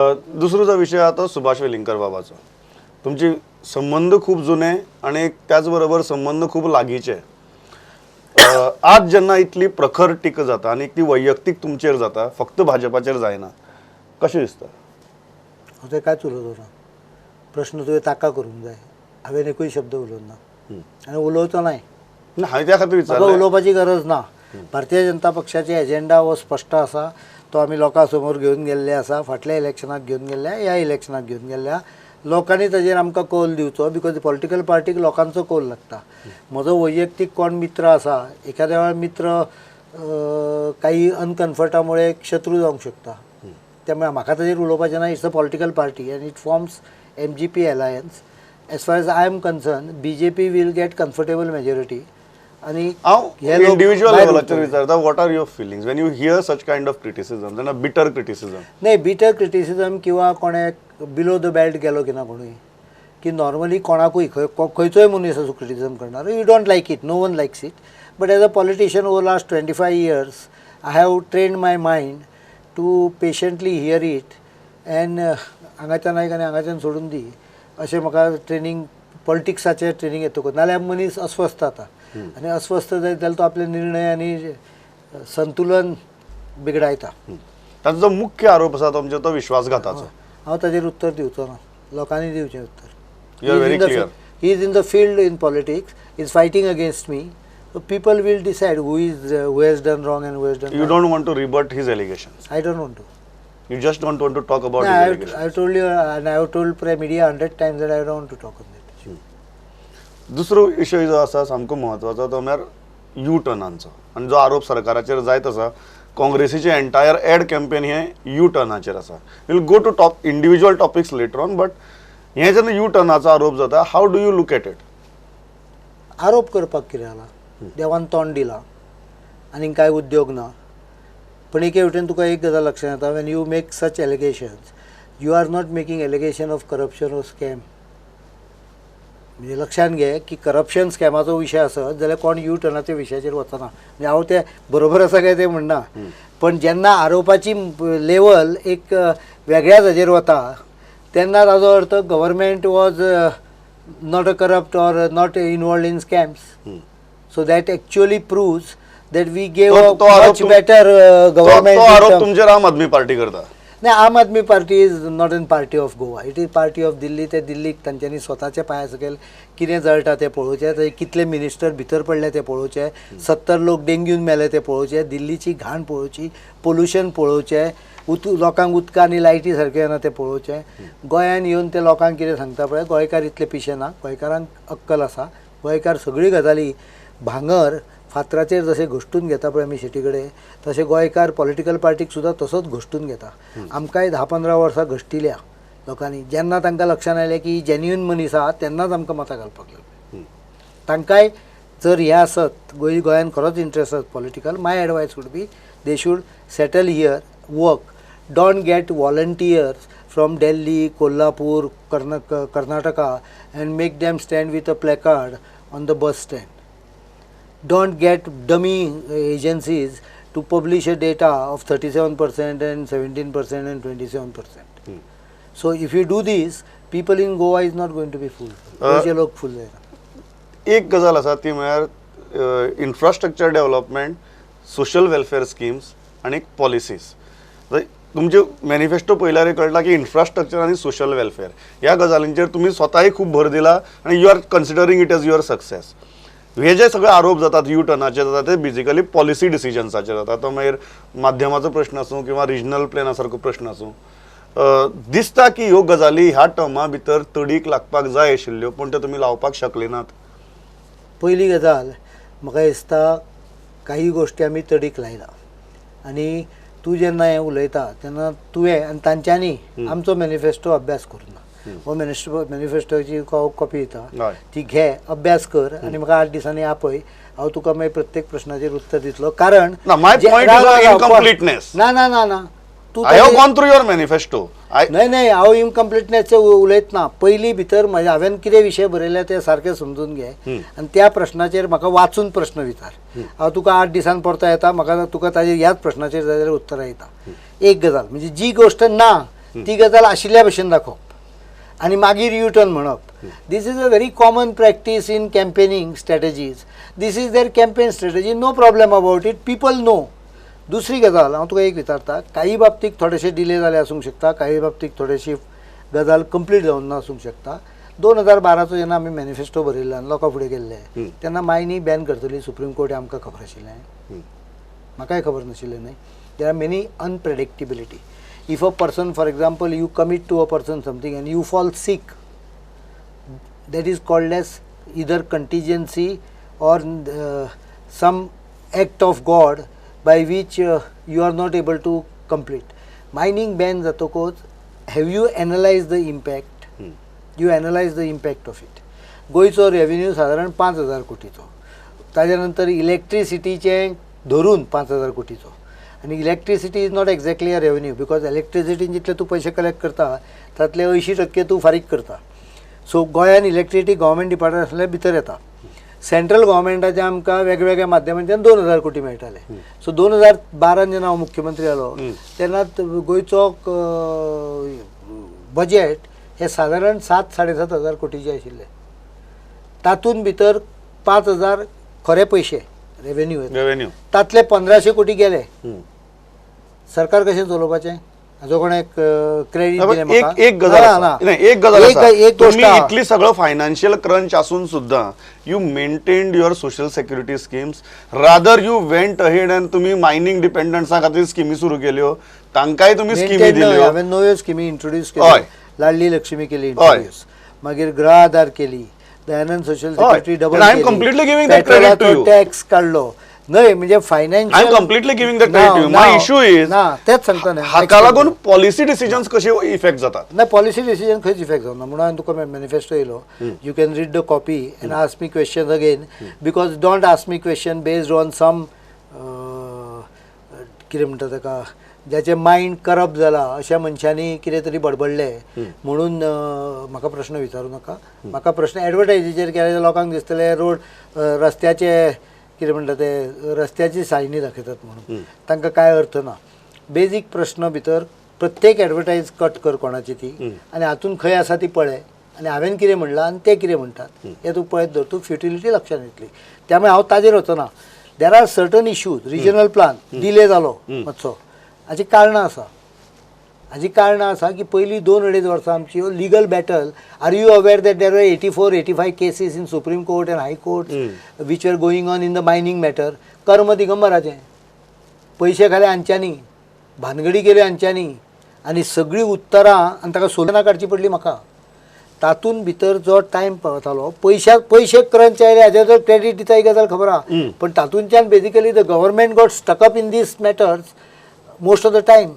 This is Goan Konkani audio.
दुसरो जो विशय आहा तो सुभाष वेलिंगकर बाबाचो. तुमचे संबंद खूब जुने आनी त्याच बरोबर संबंद खूब लागींचे. आज जेन्ना इतली प्रखर टिका जाता आनी ती वैयक्तीक तुमचेर जाता, फक्त भाजपाचेर जायना, कशें दिसता? हांव तें कांयच उलोवचो ना. प्रश्न तुवें ताका करूंक जाय. हांवें एकूय शब्द उलोवंक ना आनी उलोवचो नाय. ना, हांवें त्या खातीर म्हाका विचारलें. उलोवपाची गरज ना. भारतीय जनता पक्षाचे एजेंडा हो स्पश्ट आसा, तो आमी लोकां समोर घेवन गेल्ले आसा. फाटल्या इलेक्शनाक घेवन गेल्ल्या, ह्या इलेक्शनाक घेवन गेल्ल्या. लोकांनी ताजेर आमकां कौल दिवचो, because political पार्टीक लोकांचो कौल लागता. म्हजो वैयक्तीक कोण मित्र आसा, एखाद्या वेळार मित्र काही अनकम्फर्टा मुळे शत्रू जावंक शकता. त्यामुळे म्हाका ताजेर उलोवपाचें ना. It's a political party and it forms MGP alliance. As far as I am concern, BJP will get comfortable majority. आनी हांव हे लोक इंडिव्हिज्युअल भायर लेवलाचेर उरतले. विचारता, what are your feelings when you hear such kind of criticism, जेन्ना बिटर क्रिटिसिजम? नाही, बिटर क्रिटिसिजम किंवा कोणे बिलो the belt गेलो की ना कोणूय की नॉर्मली कोणाकूय खंयचोय मनीस असो क्रिटिसिजम करणार, you don't like it, no one likes it. But as a politician, over last 25 years I have trained my mind to patiently hear it and हांगाच्यान आयक आनी हांगाच्यान सोडून दी, अशें म्हाका ट्रेनींग, पॉलिटिक्साचें ट्रेनींग येतकूच. नाल्यार मनीस अस्वस्थ जाता आनी अस्वस्थ जायत जाल्यार तो आपले निर्णय आनी संतुलन बिगडायता. ताचो जो मुख्य आरोप आसा तो म्हणजे तो विश्वासघाताचो. हांव ताजेर उत्तर दिवचो ना, लोकांनी दिवचें उत्तर. You are very clear. He is in the field in politics, is fighting against me. People will decide who has done wrong and who has done You don't want to rebut his allegations? I don't want to. You just don't want to talk about his I allegations. I told you and I have told media 100 times that I don't want to talk on that issue. दुसरो विशय जो आसा सामको म्हत्वाचो, तो म्हळ्यार यू टर्नांचो आनी जो आरोप सरकाराचेर जायत आसा. काँग्रेसीचे एंटायर एड कॅम्पेन हे यू टर्नाचेर आसा. We'll go to top individual topics later on, but हे जेन्ना यू टर्नाचो आरोप जाता, how do you look at it? आरोप करपाक कितें जाला? देवान तोंड दिलां आनी कांय उद्योग ना. पण एके वटेन तुका एक गजाल लक्षात येता, when you make such allegations, you are not making allegation of corruption or scam. म्हणजे लक्षात घे की करप्शन स्कॅमाचो विशय आसत जाल्यार कोण यू टर्नाच्या विशयाचेर वचना. म्हणजे हांव तें बरोबर आसा काय तें म्हणना, पण जेन्ना आरोपाची लेवल एक वेगळ्याच हाजेर वता, तेन्ना ताजो अर्थ government was not a corrupt or not involved in scams. So that actually proves that we gave a तो आरोप much better government. तो आरोप तुमचेर आम आदमी पार्टी करता. नाही, आम Aadmi party is not an party of Goa, it is party of Delhi. ते दिल्लीक तांच्यांनी स्वताच्या पांया सकयल कितें जळटा तें पळोवचें, थंय कितले मिनिस्टर भितर पडले ते पळोवचे, 70 लोक डेंग्यून मेले ते पळोवचे, दिल्लीची घाण पळोवची, पोल्युशन पळोवचें, लोकांक उदक आनी लायटी सारक्यो येना तें पळोवचें. गोंयान येवन ते लोकांक कितें सांगता पळय. गोंयकार इतले पिशे ना, गोंयकारांक अक्कल आसा. गोंयकार सगळी गजाली भांगर फातराचेर जशें घश्टून घेता पळय आमी शेटी कडेन, तशें गोंयकार पॉलिटिकल पार्टीक सुद्दां तसोच घश्टून घेता. आमकांय 10-15 वर्सां घश्टिल्या लोकांनी. जेन्ना तांकां लक्षांत आयलें की जेन्युइन मनीस आहा, तेन्नाच आमकां मतां घालपाक लागले. तांकांय जर हें आसत, गोंयान खरोच इंट्रस्ट आसत political, my advice would be they should settle here, work, don't get volunteers from Delhi, Kolhapur, Karnataka and make them stand with a placard on the bus stand. Don't get dummy agencies to publish a data of 37% and 17% and 27%. So if you do this, people in Goa is not going to be fooled. गोंयचे लोक फूल जायना. एक गजाल आसा, ती म्हळ्यार infrastructure development, social welfare schemes आनी पॉलिसीज. तुमचे मॅनिफेस्टो पळयल्यार कळटा की इन्फ्रास्ट्रक्चर आनी सोशल वेलफेअर ह्या गजालींचेर तुमी स्वताय खूब भर दिला आनी you are considering it as your success. हे जे सगळे आरोप जातात, यू टर्नाचे जातात, ते बेजिकली पॉलिसी डिसिजन्साचेर जातात. तो मागीर माध्यमाचो प्रश्न आसूं किंवा रिजनल प्लॅना सारको प्रश्न आसूं, दिसता की ह्यो गजाली ह्या टर्मा भितर तडीक लागपाक जाय आशिल्ल्यो, पूण त्यो तुमी लावपाक शकले नात. पयली गजाल, म्हाका दिसता काही गोश्टी आमी तडीक लायला आनी तूं जेन्ना हें उलयता तेन्ना तुवें आनी तांच्यांनी आमचो मॅनिफेस्टो अभ्यास करूं ना. हो मॅनिफेस्टोची कॉपी दिता, ती घे, अभ्यास कर आनी म्हाका 8 दिसांनी आपय. हांव तुका मागीर प्रत्येक प्रश्नाचेर उत्तर दितलो, कारण ना, my point is on incompleteness. ना ना ना ना, तूं I have gone through your manifesto. I न्हय न्हय, हांव इनकम्प्लिटनेसचें उलयत ना. पयलीं भितर म्हज्या हांवें कितें विशय बरयल्या ते सारके समजून घे आनी त्या प्रश्नाचेर म्हाका वाचून प्रश्न विचार. हांव तुका 8 दिसान परतो येता, म्हाका तुका ताजेर ह्याच प्रश्नाचेर जाय जाल्यार उत्तरां दिता. एक गजाल म्हणजे जी गोश्ट ना ती गजाल आशिल्ल्या भशेन दाखोवप आनी मागीर यू टर्न म्हणप. This is a very common practice in campaigning strategies. This is their campaign strategy. No problem about it. People know. दुसरी गजाल हांव तुका एक विचारता, काही बाबतीत थोडेशे डिले जाले आसूंक शकता, काही बाबतीत थोडेशी गजाल कंप्लीट जावन ना आसूंक शकता. 2012चो जेन्ना आमी मॅनिफेस्टो बरयल्लो आनी लोकां फुडें गेल्ले तेन्ना मायनी बॅन करतली सुप्रीम कोर्ट हें आमकां खबर आशिल्लें? म्हाकाय खबर नाशिल्लें न्हय. There are many unpredictability. If a person, for example, you commit to a person something and you fall sick, that is called as either contingency or some act of God by which you are not able to complete. Mining ban जातकूच have you analyzed the impact? You analyze the impact of it. गोंयचो रेवेन्यू सादारण 5,000 कोटीचो, ताज्या नंतर इलेक्ट्रिसिटीचें धरून 5,000 कोटीचो. आनी electricity is not exactly a revenue, because इलेक्ट्रिसिटीन जितले तूं पयशे कलेक्ट करता तातले 80% तूं फारीक करता. सो गोंयान इलेक्ट्रिसिटी गव्हर्मेंट डिपार्टमेंट आसल्यार भितर येता. सेंट्रल गव्हर्मेंटाचे आमकां वेगवेगळ्या माध्यमांच्यान 2,000 कोटी मेळटाले. सो 2012न जेन्ना हांव मुख्यमंत्री जालो तेन्ना गोंयचो बजेट हे सादारण 7-7.5 हजार कोटीचे आशिल्ले. तातूंत भितर 5,000 खरे पयशे रेवेन्यू येता. रेवेन्यू. तातले 1,500 कोटी गेले. सरकार कशें चलोवपाचें हाजो कोणें क्रेडीट दिलें एक म्हाका? एक गजाल ना, आसा. ना. नाही, एक गजाल एक आसा. एक गोश्ट तुम्ही आहा. इतली सगळं फायनान्शियल क्रंच असून सुद्धा you maintained your social security schemes. Rather, you went ahead and तुम्ही मायनिंग डिपेंडंट्सा खातीर स्किमी सुरू केल्यो, तांकांय तुम्ही स्किमी Maintain न्हय, दिल्यो. हांवें नव्यो स्किमी इंट्रोड्यूस केल्यो. लाडली लक्ष्मी केली इंट्रोड्यूस, मागीर गृह आधार केली, Dayanand social security double. And I am completely giving that credit to you. Tax काडलो न्हय, म्हणजे financial I am completely giving that credit to you. My issue is, ना, तेच सांगता न्हय. हाका लागून पॉलिसी डिसिजन्स कसे इफेक्ट जातात? ना, पॉलिसी डिसिजन खंयच इफेक्ट जावना म्हणून हांवें तुका मॅनिफेस्टो येयलो. You can read the copy and ask me question again, because don't ask me question based on some, कितें म्हणटा ताका, ज्याचें मायंड करप्ट जाला अशा मनशांनी कितें तरी बडबडलें म्हणून म्हाका प्रश्न विचारूं नाका. म्हाका प्रश्न एडवर्टायजीचेर केल्यार लोकांक दिसतलें रोड रस्त्याचे, कितें म्हणटा ते, रस्त्याची सायनी दाखयतात म्हणून. तांकां कांय अर्थ ना. बेजीक प्रश्न भितर प्रत्येक एडवर्टायज कट कर कोणाची ती आनी हातून खंय आसा ती पळय आनी हांवें कितें म्हणलां आनी ते कितें म्हणटात हें तूं पळयत दवर, तूं फ्युटिलिटी लक्षात येतली. त्यामुळे हांव ताजेर वचना. There are certain issues. Regional plan delay जालो मातसो, हाची कारणां आसा. हाजी कारणां आसा की पयलीं 2-2.5 वर्सां आमची legal battle. Are you aware that there are 84, 85 cases in Supreme Court and High Court which are going on in the mining matter? कर्म दिगंबराचें. पयशे खाले हांच्यांनी, भानगडी केल्यो हांच्यांनी आनी सगळीं उत्तरां आनी ताका सोलना काडची पडली म्हाका. तातूंत भितर जो टायम वतालो, पयशा पयशे क्रंच आयले, हाजेर जर क्रेडीट दिता ही गजाल खबर आहा, पण तातूंतल्यान basically the government got stuck up in these matters most of the time.